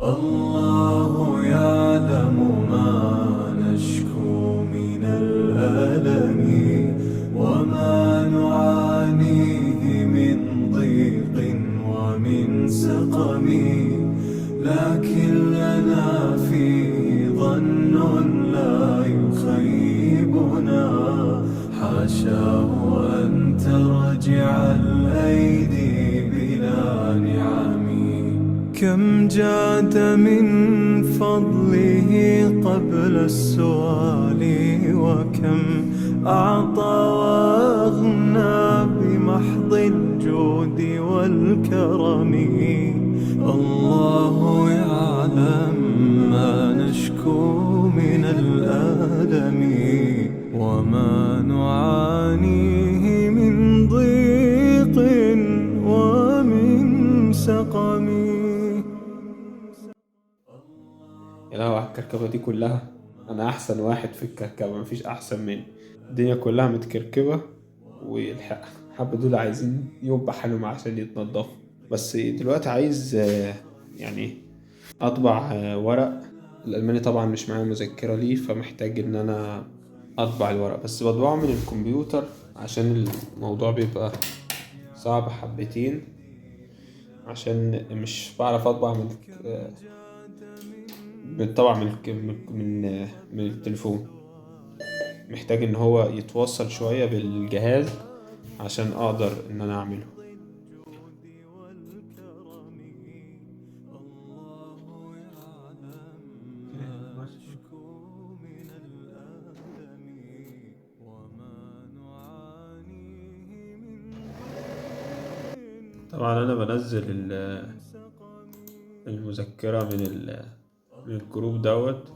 الله يعلم ما نشكو من الألم وما نعانيه من ضيق ومن سقم، لكن لنا فيه ظن لا يخيبنا، حاشاه أن ترجع الأيدي بلا نعم. كم جاد من فضله قبل السؤال، وكم أعطى وأغنى بمحض الجود والكرم. الله يعلم ما نشكو من الألم وما نعانيه من ضيق ومن سقم. يا لهوي على الكركبة دي كلها، أنا أحسن واحد في الكركبة، مفيش أحسن مني. الدنيا كلها متكركبة والحبة دول عايزين يوم بحالهم عشان يتنضفوا. بس دلوقتي عايز يعني أطبع ورق. الألماني طبعا مش معايا مذكرة ليه، فمحتاج إن أنا أطبع الورق، بس بطبعه من الكمبيوتر عشان الموضوع بيبقى صعب حبتين، عشان مش بعرف أطبع من بالطبع من التليفون. محتاج ان هو يتوصل شوية بالجهاز عشان اقدر ان انا اعمله. طبعا انا بنزل المذكرة من الجروب دوت،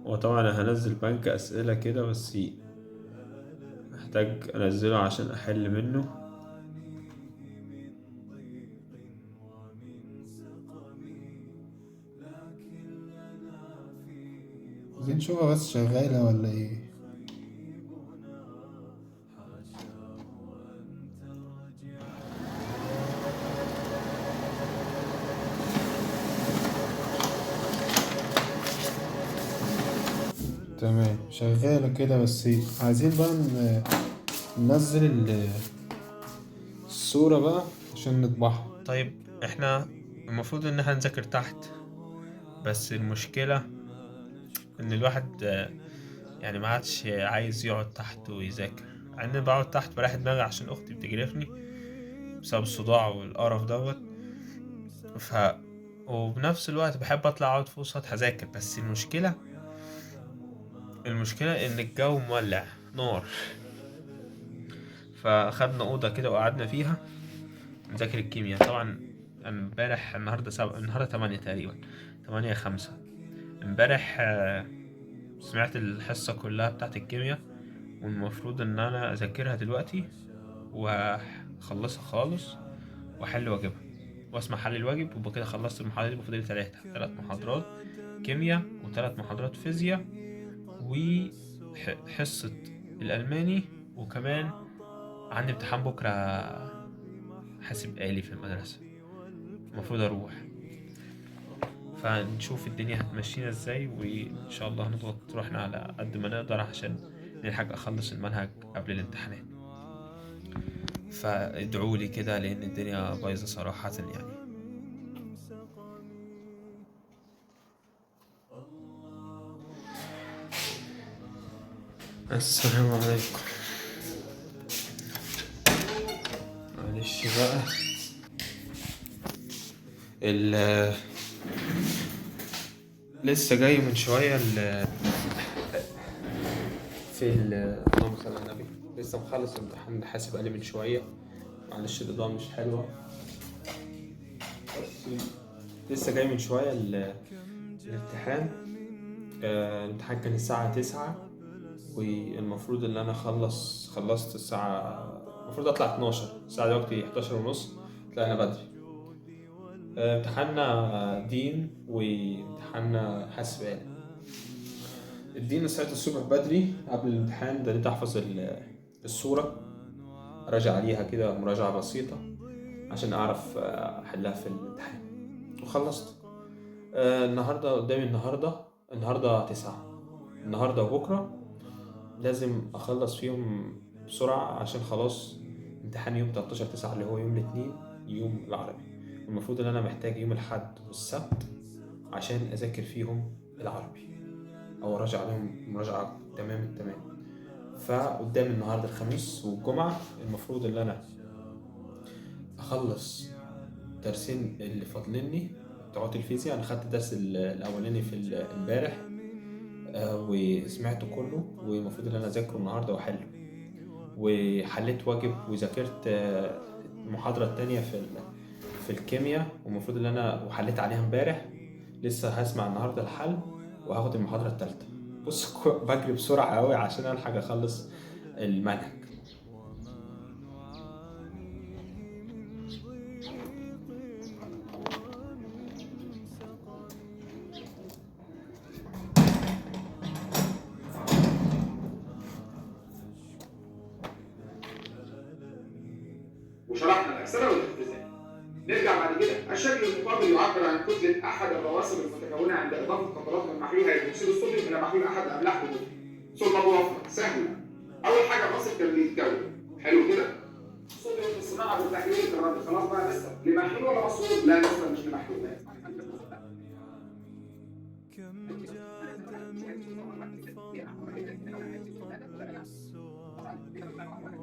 وطبعا انا هنزل بنك اسئلة كده، بس محتاج انزله عشان احل منه. عايزين نشوفها بس شغالة ولا ايه. تمام شغالة كده، بس عايزين بقى ننزل الصورة بقى عشان نطبعها. طيب احنا المفروض ان احنا نذاكر تحت، بس المشكلة ان الواحد يعني ما عادش عايز يقعد تحت ويذاكر. انا بقعد تحت بريح دماغي عشان اختي بتجرفني بسبب الصداع والقرف دوت، وبنفس الوقت بحب اطلع اقعد فوق سطح اذاكر. بس المشكلة ان الجو مولع نار، فاخدنا اوضة كده وقعدنا فيها نذاكر الكيمياء. طبعا امبارح، النهارده 8 تقريبا، 8/5. امبارح سمعت الحصة كلها بتاعت الكيمياء، والمفروض ان انا اذاكرها دلوقتي واخلصها خالص واحل واجبها واسمع حل الواجب، وبكده كده خلصت المحاضرة دي. وفاضل 3 محاضرات كيمياء و3 محاضرات فيزياء وحصة الألماني، وكمان عندي امتحان بكرة حاسب آلي في المدرسة المفروض أروح. فنشوف الدنيا هتمشينا ازاي، وإن شاء الله هنضغط روحنا على قد ما نقدر عشان نلحق أخلص المنهج قبل الامتحانات. فادعوا لي كده لأن الدنيا بايظة صراحة يعني. السلام عليكم. معلش بقى، لسه جاي من شوية اللهم صل على النبي. لسه مخلص امتحان حاسب آلي من شوية، معلش الإضاءة مش حلوة، بس لسه جاي من شوية الامتحان. الامتحان كان الساعة 9، والمفروض ان انا خلصت الساعة، المفروض اطلع 12، الساعة دلوقتي 11:30، طلعنا بدري. امتحاننا دين وامتحاننا حاسب آلي. الدين صحيت الصبح بدري قبل الامتحان، ابتديت احفظ الصورة، اراجع عليها كده مراجعة بسيطة عشان اعرف احلها في الامتحان، وخلصت. النهارده قدامي، النهارده 9، النهارده وبكره لازم اخلص فيهم بسرعة عشان خلاص امتحان يوم 13/9 اللي هو يوم الاثنين يوم العربي. المفروض ان انا محتاج يوم الاحد والسبت عشان اذاكر فيهم العربي او اراجع عليهم مراجعه تمام التمام. فقدام النهارده الخميس والجمعة المفروض ان انا اخلص درسين اللي فاضليني بتوعات الفيزياء. انا خدت الدرس الاولاني في امبارح وسمعته كله، والمفروض ان انا اذاكره النهارده واحله، وحليت واجب وذاكرت المحاضرة التانية في الكيمياء، والمفروض ان انا وحليت عليها امبارح. لسه هسمع النهارده الحل وهاخد المحاضرة التالتة. بص بجري بسرعة قوي عشان الحق اخلص المنهج. وشرحنا الاكسدة والاختزال. نرجع بعد كده، الشكل المقابل يعبر عن كتلة احد الرواسب المتكونه عند اضافه قطرات من محلول هيدروكسيد الصوديوم الى محلول احد الاملاح ببطء. ثم بوفره سهلة. اول حاجة الراسب كان بيتكون، حلو كده؟ الصوديوم في الصناعة بالتحليل الكهربي، خلاص بقى لسه لمحلول ولا مصروف؟ لا لسه مش لمحلول. كم جاد من فضله قبل السؤال وكم أعطى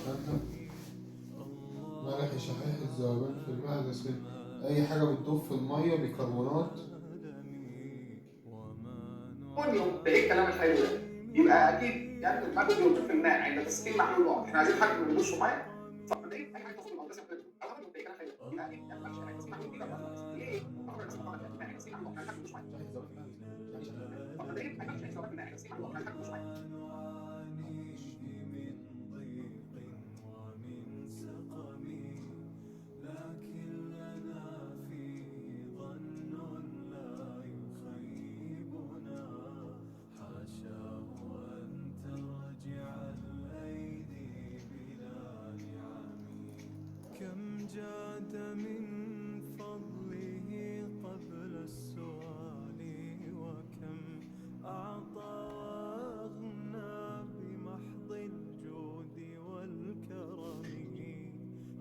فانت ملح شحيح الذوبان في الماء، اي حاجة بتدوب في المية بيكربونات. امونيوم. ده ايه الكلام الحلو ده؟ يبقى اكيد يعني المادة بيدوب في الماء عند تسخين محلول واحد، احنا عايزين حاجة ما بيدوبش في مية. من ضيق ومن سقم، لكن لنا فيه ظن لا يخيبنا، حاشاه أن ترجع الأيدي بلا نعم. كم جاد من فضله قبل السؤال، وكم أعطى وأغنى بمحض الجود والكرم.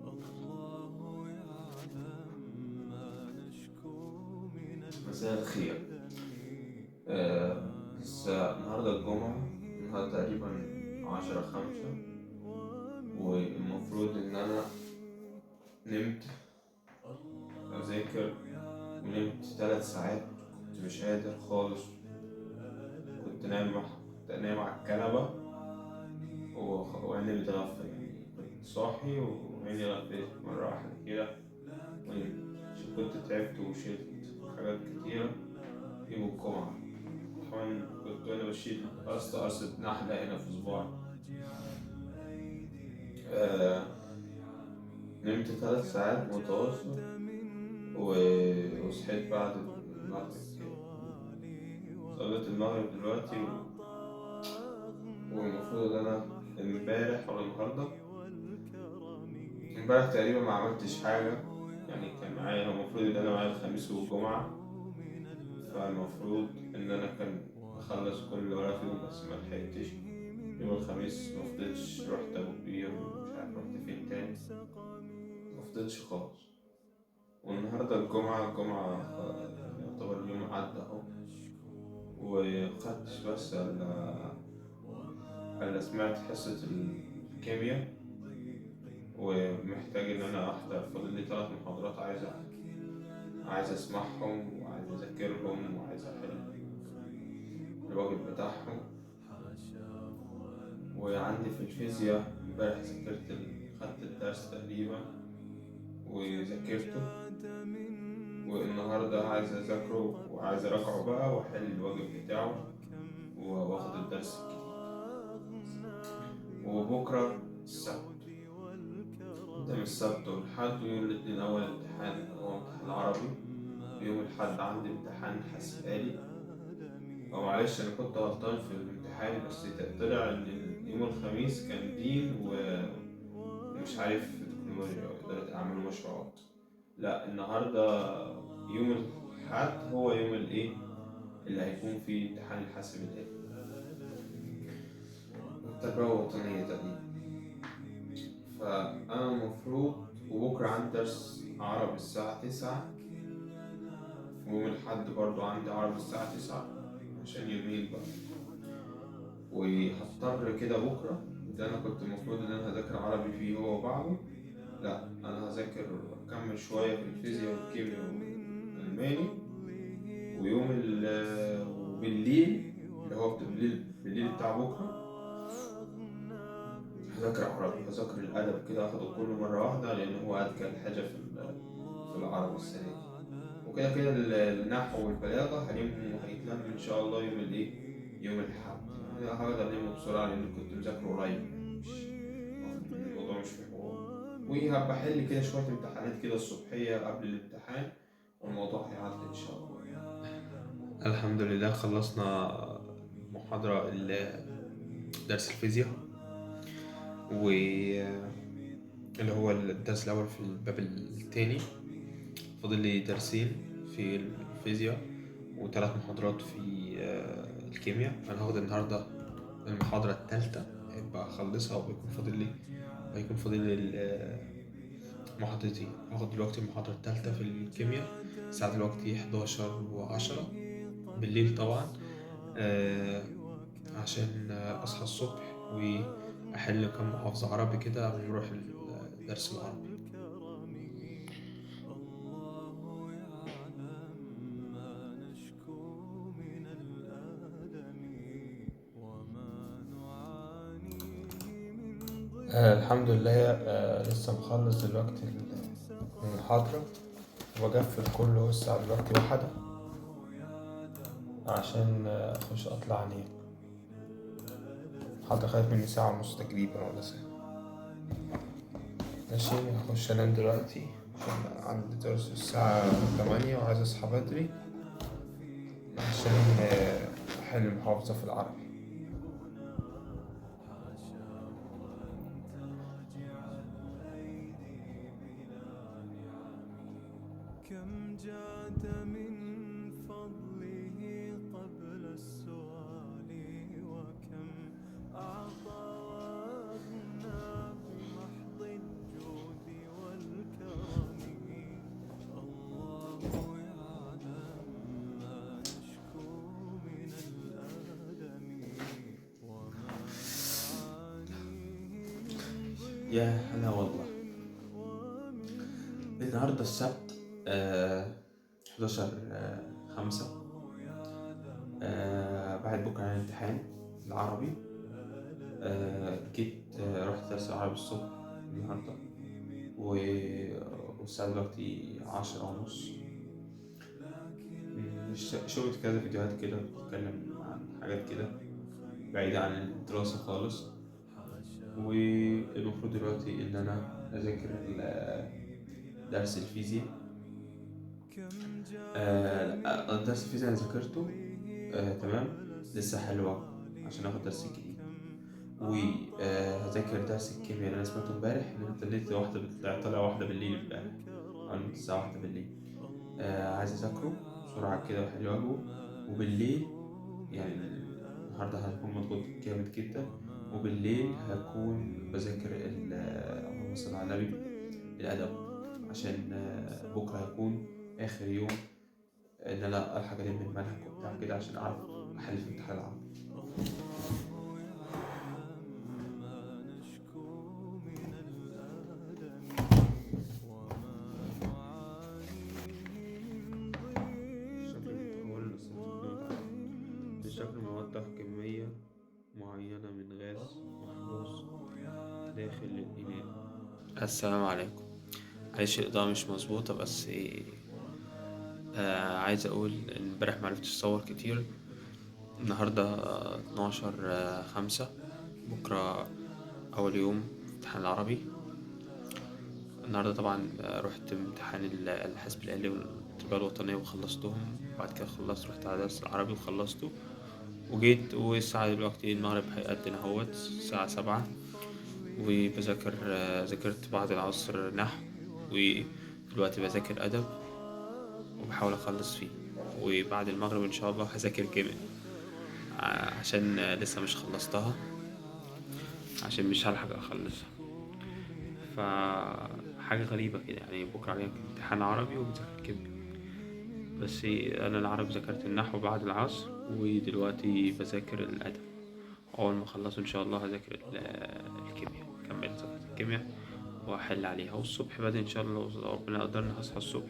الله يعلم ما نشكو من مساء الخير. لسه النهاردة الجمعة، النهاردة تقريبا 10/5، والمفروض إن أنا نمت أذاكر ونمت 3 ساعات، كنت مش قادر خالص، كنت نايم على الكنبة وعيني بتغفل، يعني كنت صاحي وعيني غفلت مرة واحدة كده ونمت، عشان كنت تعبت وشيلت حاجات كتيرة يوم الجمعة. كمان كنت وأنا بشيل قرصة نحلة هنا في صباعي. نمت 3 ساعات متواصل وصحيت بعد المغرب كده، صليت المغرب دلوقتي والمفروض ان انا امبارح ولا النهارده، امبارح تقريبا ما عملتش حاجة، يعني كان معايا، المفروض ان انا معايا الخميس والجمعة، فالمفروض ان انا كان اخلص كل اللي ورايا فيهم، بس ما لحقتش. يوم الخميس ما فضلتش، رحت ابو كبير ومش عارف رحت فين تاني، ما فضلتش خالص. والنهارده الجمعة يعتبر اليوم عدى اهو، وخدتش بس الا سمعت حصة الكيمياء، ومحتاج ان انا احضر، فاضل لي 3 محاضرات عايز اسمعهم وعايز اذاكرهم وعايز احل الواجب بتاعهم. وعندي في الفيزياء امبارح ذاكرت، خدت الدرس تقريبا وذاكرته، والنهارده عايز اذاكره وعايز اراجعه بقى واحل الواجب بتاعه واخد الدرس الجديد. وبكره السبت، قدام السبت والحد، ويوم الاثنين اول امتحان هو امتحان عربي، يوم الحد عندي امتحان حاسب آلي. او معلش انا كنت غلطان في الامتحان، بس طلع ان يوم الخميس كان دين مش عارف تكنولوجيا وإدارة أعمال ومشروعات. لا، النهاردة يوم الأحد هو يوم الإيه اللي هيكون فيه امتحان الحاسب الآلي والتربية الوطنية تقريبا. فأنا المفروض وبكرة عندي درس عربي الساعة 9، ويوم الأحد برضو عندي عربي الساعة 9 عشان يومين بقى. وهضطر كده بكرة ده أنا كنت المفروض إن أنا هذاكر عربي فيه هو وبعده، لأ أنا هذاكر أكمل شوية في الفيزياء والكيمياء والألماني. ويوم وبالليل اللي هو بالليل بتاع بكرة هذاكر عربي، هذاكر الأدب كده، هاخده كله مرة واحدة لأن هو أتقل حاجة في العربي السنة دي. وكده كده النحو والبلاغة هلمهم وهيتلم إن شاء الله يوم الإيه، يوم الأحد. يعني هقدر ألمه بسرعة لأن كنت مذاكره قريب، يعني مش الموضوع مش في حوار. وهبقى أحل كده شوية امتحانات كده الصبحية قبل الامتحان، والموضوع هيعدي إن شاء الله. الحمد لله خلصنا محاضرة درس الفيزياء، و اللي هو الدرس الأول في الباب التاني. فاضل لي درسين في الفيزياء و3 محاضرات في الكيمياء. أنا هاخد النهاردة المحاضرة التالتة، يبقى أخلصها وبيكون فاضل لي هيكون فاضل لي محاضرتين. هاخد دلوقتي المحاضرة التالتة في الكيمياء، الساعة دلوقتي 11:10 بالليل طبعا، عشان أصحى الصبح وأحل كم محافظة عربي كده قبل ما أروح الدرس العربي. الحمد لله لسه مخلص دلوقتي المحاضرة وبقفل كله الساعة دلوقتي 1 عشان أخش أطلع أنام. المحاضرة خدت مني 1.5 ساعة تقريبا ولا ساعة. ماشي، هخش أنام دلوقتي عشان عندي درس الساعة 8 وعايز أصحى بدري عشان أحل المحافظة في العربي. كم جاد من فضله قبل السؤال وكم أعطى وأغنى بمحض الجود والكرم. الله يعلم ما نشكو من الألم وما نعانيه. يا هلا والله، النهارده السبت 11/5، بعد بكرة عندي امتحان العربي. جيت رحت درس العربي الصبح النهاردة، والساعة دلوقتي 10:30. شفت كذا فيديوهات كده بتتكلم عن حاجات كده بعيدة عن الدراسة خالص. والمفروض دلوقتي إن أنا أذاكر درس الفيزياء. درس الفيزياء أنا ذاكرته تمام، لسه حلوة عشان آخد درس الجديد. وهذاكر درس الكيمياء اللي أنا سمعته امبارح، إن أنا ابتديت واحدة طلع واحدة بالليل امبارح عند الساعة 1 بالليل. عايز أذاكره بسرعة كده وأحل واجبه. وبالليل يعني النهاردة هكون مضغوط جامد جدا، وبالليل هكون بذاكر اللهم صل على النبي الأدب، عشان بكرة هيكون آخر يوم إن أنا ألحق ألم المنهج وبتاع كده عشان أعرف أحل في امتحان العربي. الشكل موضح كمية معينة من غاز محبوس داخل الإناء. السلام عليكم. معلش الإضاءة مش مظبوطة، بس عايز أقول إن امبارح معرفتش أصور كتير. النهاردة 12/5، بكرة أول يوم امتحان العربي. النهاردة طبعا رحت امتحان الحاسب الآلي والتربية الوطنية وخلصتهم، بعد كده خلصت رحت على درس العربي وخلصته وجيت. والساعة دلوقتي المغرب هيأذن اهوت الساعة 7. وبذاكر ذاكرت بعد العصر نحو، ودلوقتي بذاكر أدب وبحاول أخلص فيه، وبعد المغرب إن شاء الله هذاكر كيمياء عشان لسه مش خلصتها، عشان مش هلحق أخلصها. فحاجة غريبة كده يعني، بكرة عليا امتحان عربي وبذاكر كيمياء، بس أنا العربي ذاكرت النحو بعد العصر ودلوقتي بذاكر الأدب. أول ما أخلصه إن شاء الله هذاكر الكيمياء، أكمل مذاكرة الكيمياء وأحل عليها. والصبح بدري إن شاء الله لو ربنا قدرني هصحى الصبح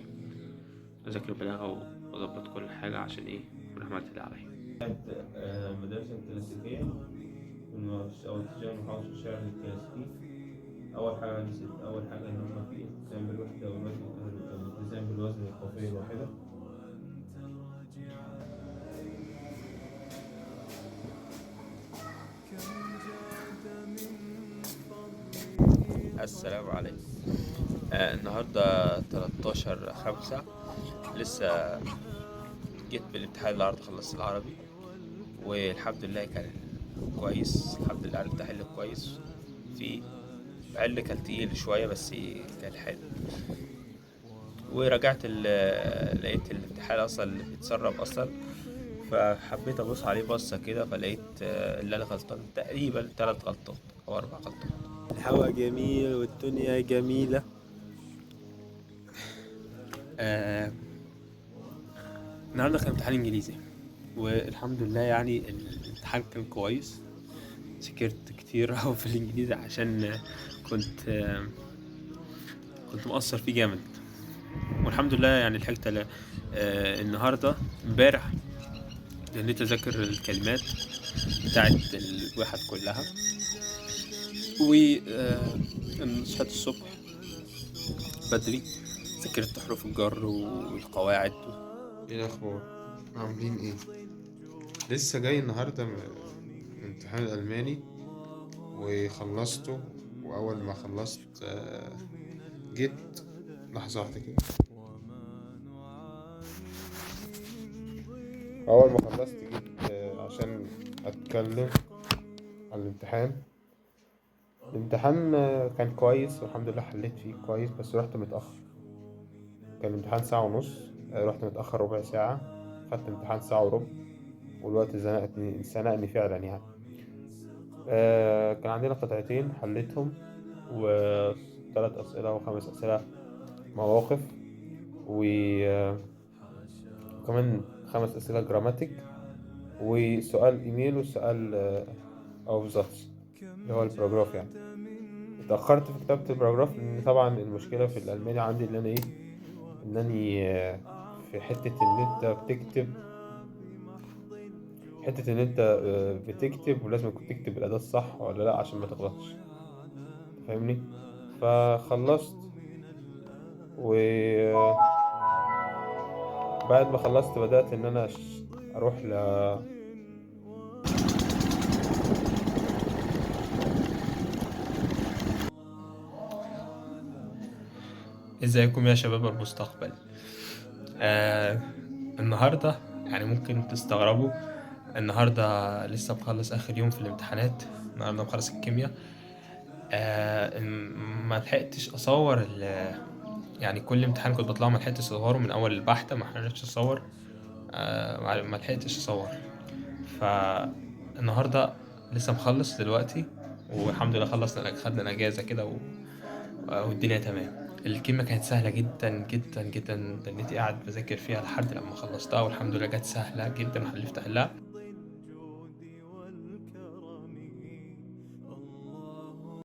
أذاكر بلاغة وأظبط كل حاجة عشان إيه أكون عملت اللي عليا. المدرسة الكلاسيكية أو اتجاه المحافظ في الشعر الكلاسيكي، أول حاجة أول حاجة إن هما في التزام بالوحدة والوزن، الالتزام بالوزن القافية الواحدة. السلام عليكم. النهاردة 13/5، لسه جيت بالامتحان النهاردة، خلصت العربي والحمد لله كان كويس، الحمد لله عرفت أحل كويس، في علم كان تقيل شوية بس كان حلو. ورجعت لقيت الامتحان أصلا بيتسرب أصلا، فحبيت أبص عليه بصة كده، فلقيت اللي أنا غلطان تقريبا 3 غلطات أو 4 غلطات. الهوا جميل والدنيا جميلة. النهاردة كان امتحان إنجليزي والحمد لله يعني الامتحان كان كويس، ذاكرت كتير أوي في الإنجليزي عشان كنت مقصر فيه جامد، والحمد لله يعني لحقت النهاردة. امبارح لأني أذاكر الكلمات بتاعت الوحد كلها، و صحيت الصبح بدري ذاكرت حروف الجر والقواعد. ايه الاخبار؟ عاملين ايه؟ لسه جاي النهارده من امتحان الالماني وخلصته، واول ما خلصت جيت لحظه واحده كده، اول ما خلصت جيت عشان اتكلم على الامتحان. الامتحان كان كويس والحمد لله حليت فيه كويس، بس رحت متأخر. كان الامتحان 1.5 ساعة، رحت متأخر ربع ساعة، خدت امتحان 1.25 ساعة والوقت زنقني فعلا يعني. كان عندنا قطعتين حليتهم، و3 أسئلة و5 أسئلة مواقف، وكمان 5 أسئلة Grammatik، وسؤال إيميل وسؤال Aufsatz اللي هو ال paragraph. يعني اتأخرت في كتابة ال paragraph لأن طبعا المشكلة في الألماني عندي اللي أنا إيه، إنني في حتة إن أنت بتكتب، حتة إن أنت بتكتب ولازم تكون تكتب الأداة الصح ولا لأ عشان ما تغلطش، فاهمني؟ فخلصت، و بعد ما خلصت بدأت إن أنا أروح ل ازيكم يا شباب المستقبل. النهاردة يعني ممكن تستغربوا، النهاردة لسه مخلص آخر يوم في الامتحانات، النهاردة مخلص الكيمياء. ما لحقتش أصور يعني كل امتحان كنت بطلعه ما لحقتش أصوره من أول البحث، ما عرفتش أصور، ما لحقتش أصور. فالنهاردة لسه مخلص دلوقتي والحمد لله خلصنا، خدنا الأجازة كده والدنيا تمام. الكيمياء كانت سهلة جدا جدا جدا، دنيتي قاعد بذاكر فيها لحد لما خلصتها والحمد لله جت سهلة جدا وحلفت أحلها.